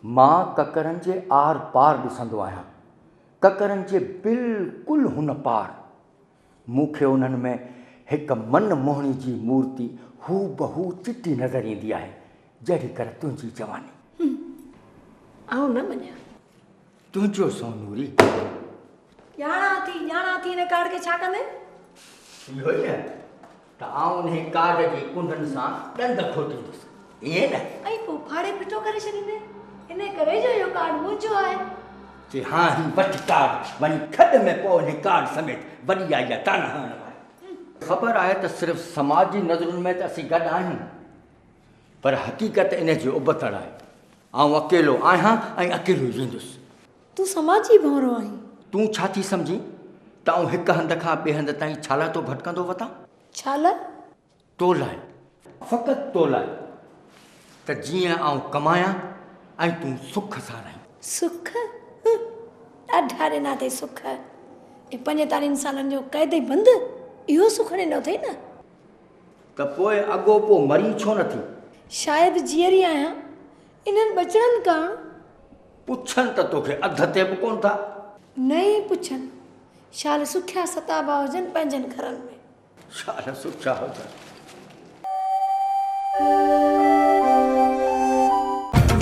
مان ڪڪرن جي آر پار ڏسندو آهيان. ڪڪرن جي بلڪل هن پار. مون کي انهن ۾ هڪ من موهڻي جي مورتي هوبهو چٽي نظر ايندي آهي، جهڙي ڪر تنهنجي جواني. هم، آئون نه مڃان. تنهنجو سون نوري. ڄاڻان ٿي، ڄاڻان ٿي ان ڪارڊ کي ڇا ڪندين؟ اهو ئي نه ته آئون انهي ڪارڊ جي ڪنڊن سان ڏند کوٽيندس، ائين نه؟ ۽ پوء ڦاڙي ڦٽو ڪري ڇڏيندين. انهي ڪري جو اهو ڪارڊ منهنجو آهي. چي ها هي وٺ ڪارڊ، وڃي کڏ ۾ پئو انهي ڪارڊ سميت، وڏي آئي آ طعنا هڻڻ واري. خبر آهي ته صرف سماجي نظرن ۾ ته اسين گڏ آهيون، پر حقيقت انهي جي ابتڙ آهي. آئون اڪيلو آهيان ۽ اڪيلو ئي ويندس. تون سماجي ڀونرو آهين. تون ڇا ٿي سمجهين ته آئون هڪ هنڌ کان ٻئي هنڌ تائين ڇا لاء ٿو ڀٽڪندو وتان؟ ڇا لاء؟ تو لاء، فقط تو لاء، ته جيئن آئون ڪمايان ۽ تون سک سان رهين. سک؟ هه، ڏاڍا ڏنا اٿئي سک. ۽ پنجيتاليهن سالن جو قيد ۽ بند، اهو سک ڏنو اٿئي نه؟ ته پوء اڳو پوء مرين ڇو نه ٿي؟ شايد جيئري آهيان، انهن ٻچڙن ڪاڻ. پڇن ته توکي اڌ تي به ڪونه ٿا. نه ئي پڇن. شال سکيا ستابا هجن پنهنجن گهرن ۾. شال سکيا هجن.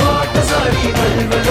واٽ ساري ولولو.